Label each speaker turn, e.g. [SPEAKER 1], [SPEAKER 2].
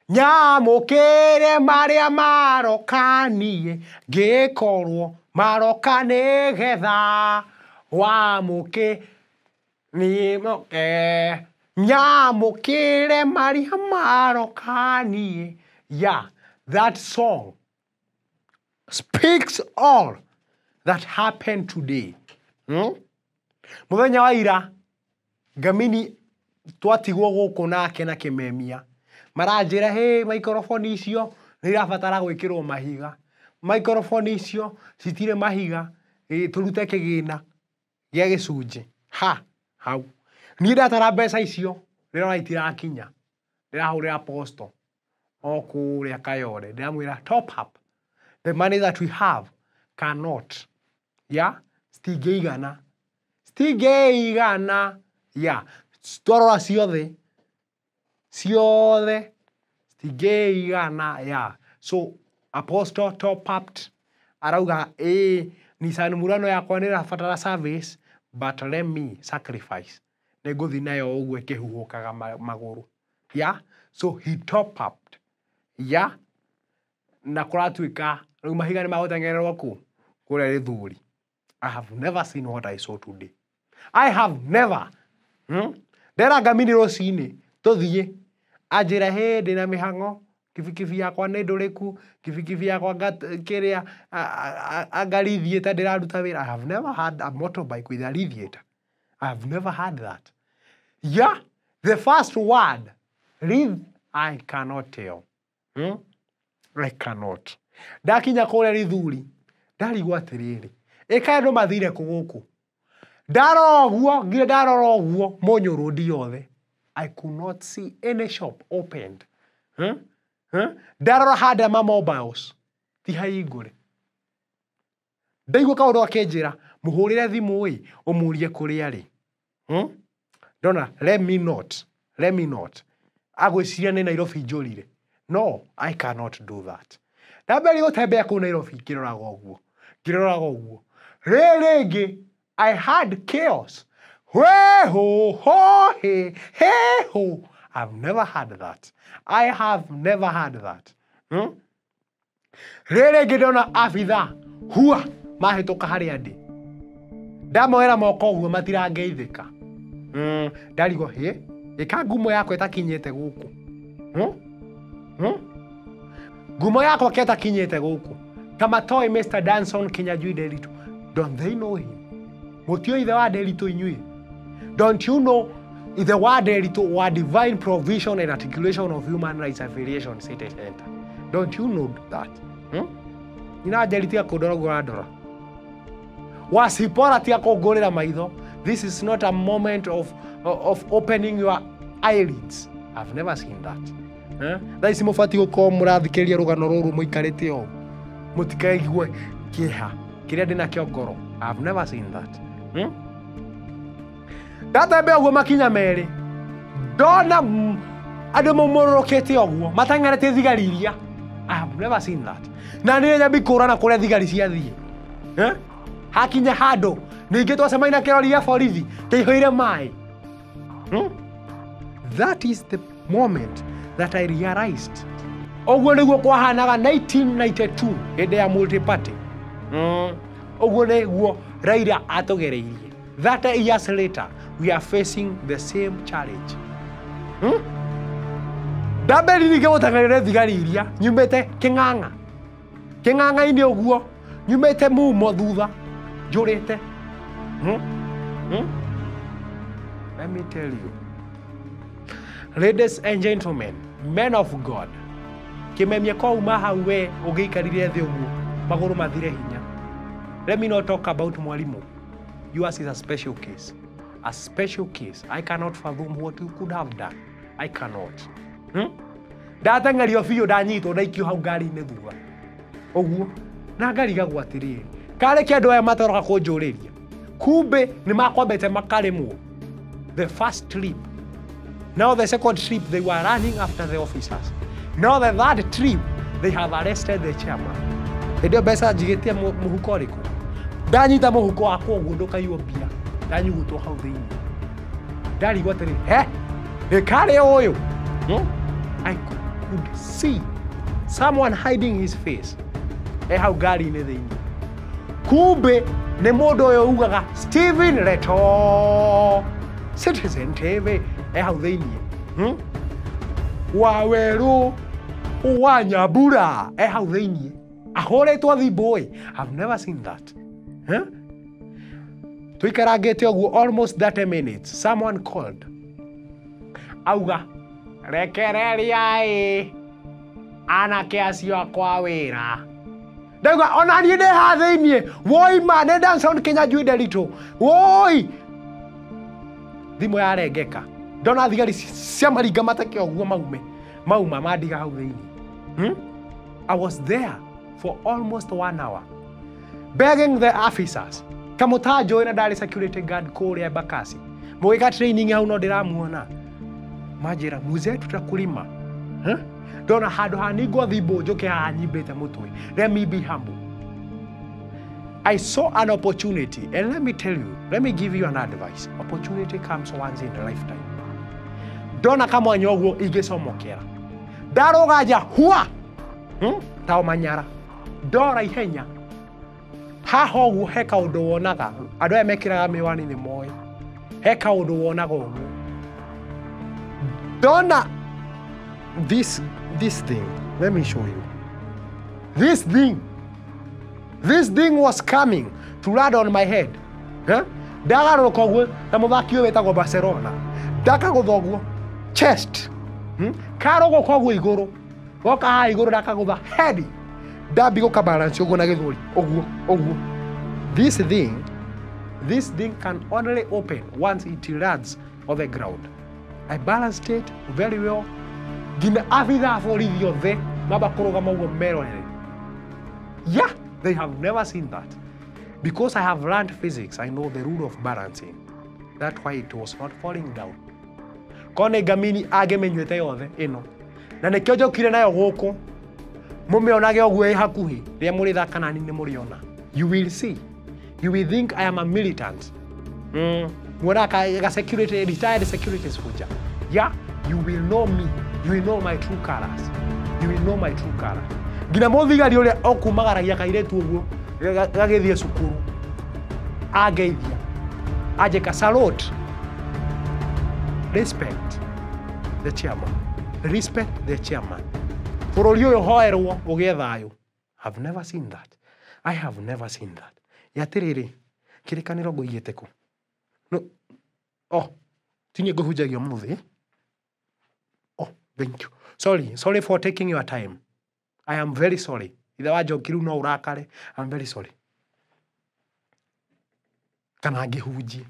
[SPEAKER 1] Nyamũkĩre marĩa maroka niĩ ngĩkorwo maroka nĩgetha wamũkĩ niĩ nyamũkĩre marĩa maroka niĩ. Yeah, that song speaks all that happened today. Mũthenya wa ira Ngamini twatigwo gũkũ nake na Kĩmemia maranjĩra, "Hey, microphone icio nĩ irabatara gwĩkĩrwo mahiga, microphone icio citirĩ mahiga, tũrute kĩgĩna gĩa gĩcunjĩ." Ha hau niĩ ndatara mbeca icio ndĩrona itirakinya, ndĩrahũrĩra Apostle o kũrĩa Kayole, ndĩramwĩra, "Top up the money that we have cannot, yeah, citingĩigana, citingĩigana." Yeah, twarora ciothe ciothe citingĩigana. Yeah, so Apostle top up, arauga, "Ĩĩ, Nissan Murano yakwa nĩ ĩrabatara service, but let me sacrifice, nĩ ngũthiĩ nayo ũguo ĩkĩhuhũkaga magũrũ." Yeah, so he top up. Yeah, na kũratuĩka rĩu mahiga nĩ magũteng'ererwo kũ kũrĩa Gĩthũri. I have never seen what I saw today. I have never. Ndera Ngamini rũcinĩ tũthiĩ, anjĩra, "Hĩ, ndĩna mĩhang'o, kibikibi yakwa nĩ ndũrĩku, kibikibi yakwa kĩrĩa anga radiator ndĩraruta wĩra." I have never had a motorbike with a radiator. I have never had that. Yeah, the first word read, I cannot tell. I cannot. Ndakinya kũrĩa Rithuri ndarigwo atĩrĩrĩ, ĩka andũ mathire kũ gũkũ? Ndarora ũguo nginya ndarora ũguo Mũnyũ Road yothe, I could not see any shop opened. Hmm? Hmm? Ndarora handĩa ma mobiles ti hahingũre. Ndaigua kaũndũ gakĩnjĩra, "Mũhũrĩre thimũ ĩ, ũmũrie kũrĩa arĩ." Ndona, let me not, let me not agwĩciria nĩ Nairobi njũrire. No, I cannot do that. Ndambĩrĩria gũtembea kũu Nairobi ngĩroraga ũguo, ngĩroraga ũguo, rĩrĩ rĩngĩ I had chaos. Whe ho ho he he ho. I've never had that. I have never had that. Rĩrĩ rĩngĩ ndona abitha hua mahĩtũka harĩa ndĩ, ndamoera moko ũguo matirangeithĩka. Ndarigwo, hĩ, ĩka ngumo yakwa ĩtakinyĩte gũkũ. Ngumo yakwa ke ĩtakinyĩte gũkũ Kamatoi. Mr Danson Kinyanjui Nderitu, don't they know him? Mũtiũĩ ithe wa Nderitu inyuĩ? Don't you know ithe wa Nderitu wa Divine Provision and Articulation of Human Rights Affiliation City Center? Don't you know that? Nyina Njeri, tiga kũndora ũguo ũrandora. Wasipora, tiga kũngũrĩra maitho. This is not a moment of opening your eyelids. I've never seen that. Eh? Thaa ici mũbatiĩ gũkorwo mũrathikĩrĩria rũgano rũrũ mũikarĩte ũũ, mũtikaigue kĩeha kĩrĩa ndĩnakĩo ngoro. I've never seen that. Ndatembea ũguo makinya merĩ, ndona andũ maumũrũrũkĩte ũguo mateng'erete thigari iria. I have never seen that. Na nĩ nyambi kũrana kũrĩa thigari ciathiĩ. Eh? Hakinya handũ ningĩ twacemania na kĩrori gĩa borithi kĩihũire maĩ. That is the moment that I realized ũguo nĩguo kwahanaga 1992 hĩndĩ ya multi-party. Ũguo nĩguo Raila atũgereirie. 30 years later we are facing the same challenge. Ndambĩrĩria gũteng'erere thigari iria nyumĩte kĩng'ang'a kĩng'ang'a-inĩ ũguo, nyumĩte mumo thutha njũrĩte. Let me tell you, ladies and gentlemen, men of God, kĩmemia kwauma hau we ũngĩikarire thĩ ũguo magũrũ mathire hinya. Let me not talk about mwalimu. Yours is a special case, a special case. I cannot fathom what you could have done. I cannot. Ndateng'erio biũ, ndanyitwo, ndaikio hau ngari-inĩ thutha ũguo, na ngarigagwo atĩrĩrĩ, karĩ kĩ andũ aya matoroka kũnjũrĩria? Kumbe nĩ makwambĩte makarĩmwo the first trip. Now the second trip, they were running after the officers. Now the third trip, they have arrested the chairman. Hĩndĩ ĩyo mbeca njigĩtie mũhuko ũrĩkũ? Ndanyita mũhuko wakwa ũguo, ndũkaiywo mbia, ndanyugutwo hau thĩinĩ, ndarigwo atĩrĩ, he nĩ karĩ ũyũ. I could see someone hiding his face e hau ngari-inĩ thĩinĩ. Kumbe nĩ mũndũ ũyũ ugaga Stephen Leto Citizen TV e hau thĩinĩ. Wawerũ wa Nyambura e hau thĩinĩ ahũrĩtwo thimũ. I've never seen that. Huh? Tũikarangĩte ũguo almost 30 minutes, someone called auga rekereria anake acio akwa wĩra. Ndauga ona niĩ ndĩ haha thĩinĩ, woi ma nĩ Danson Kinyanjui Nderitu, woi. Thimũ yarengeka, ndona thigari cia maringa mateke ũguo maume mauma mandiga hau thĩinĩ. I was there for almost 1 hour begging the officers kamũtanjũĩ na ndarĩ security guard kũrĩa Embakasi, mũgĩka training hau no ndĩramuona, manjĩra mzee tutakulima. Ndona handũ haningwo thimũ njũke haha nyimbĩte mũtwe. Let me be humble. I saw an opportunity, and let me tell you, let me give you an advice. Opportunity comes once in a lifetime. Ndona kamwanya ũguo ingĩcomokera, ndarũga nja hua ta manyara, ndora ihenya haha ũguo he kaũndũ wonaga, andũ aya mekĩraga mĩwani nĩ moĩ, he kaũndũ wonaga ũguo. Ndona this thing, let me show you. This thing was coming to land on my head. Ndagarũrũka ũguo ta mũthaki ũyũ wĩtagwo Barcelona, ndakagũtha ũguo chest, karũgũka ũguo igũrũ, goka haha igũrũ ndakagũtha head, ndambi gũka balance ũguo na gĩthũri ũguo ũguo. This thing can only open once it lands on the ground. I balanced it very well. Nginya abithaa borithi othe mamba kũrũgama ũguo merorere. Yeah, they have never seen that. Because I have learned physics, I know the rule of balancing. That's why it was not falling down. Kone ngamini angĩmĩnyuĩte yothe ĩno. Na nĩkĩo njũkire nayo gũkũ. Mũmĩonage ũguo ĩ hakuhĩ, rĩrĩa mũrĩthaka nani nĩ mũrĩona. You will see. You will think I am a militant. Muonaga ga security, retired security soldier. Yeah, you will know me. You will know my true colors. You will know my true colors. Nginya mũthigari ũrĩa ũkumagaragia kairĩtu ũguo gagĩthiĩ cukuru angeithia anjĩka salute, respect the chairman, respect the chairman. Bũrũri ũyũ hoerwo ũgĩe thayũ. I've never seen that. I have never seen that. Atĩrĩrĩ, kĩrĩkanĩro ngũigĩte kũ? No. Oh, ti niĩ ngũhunjagia ũmũthĩ. Oh, thank you. Sorry, sorry for taking your time. I am very sorry. Ithe wa Njoki rĩu no ũrakare. I'm very sorry. Kana ngĩhunjie.